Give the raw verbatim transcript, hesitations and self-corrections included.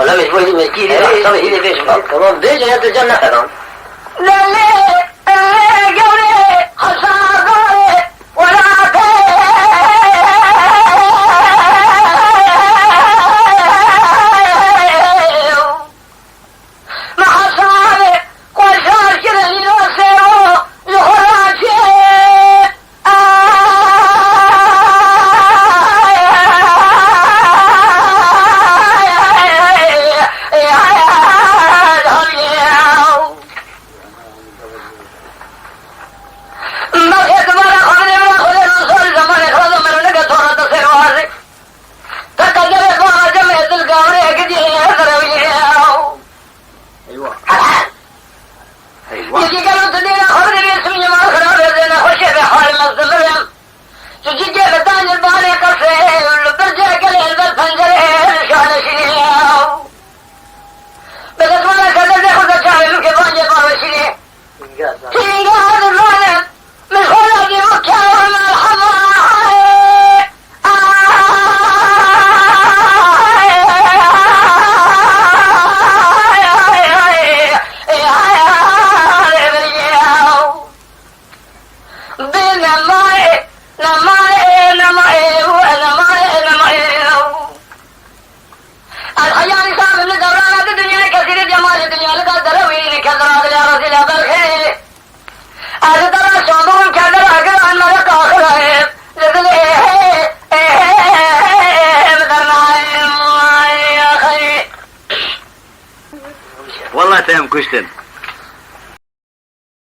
Em ji bo hîdî mezgî hîdî, tamam, hîdî bêjim. Tamam, bêje ya tu can neferan. Lê, lê, gewrê, hesarê, welatê. Me hesarê, xweşar kirin îro sêro, ji xwe raçê. Eyvah. Eyvah. Yekî gelo tu dêra xwe bidivî, simî mal xirab e, zê nexweşê bê hal mezdivirim. Tu cîkê bi danê danê qesê, li ber cê gelê li ber pencerê, li şanê şînê. Bi destmala kerdê zê xwe de çavê min ke bancê bavê şînê. Hînga dizanim, min xwe de dî bû kewr merhema. Bê nemayê, nemayê, nemayê, nemayê, nemayê. Ez heyalî sabim li devrana di dinyayê kesîrê cemalê dinya li gel derewî li kezra dilê rezîla berxê. Ez li dera şandon kerde ragiran meriq axirayê. Li dilê ê, ê, ê, ê, bi dernayê. Walla te em kuştin.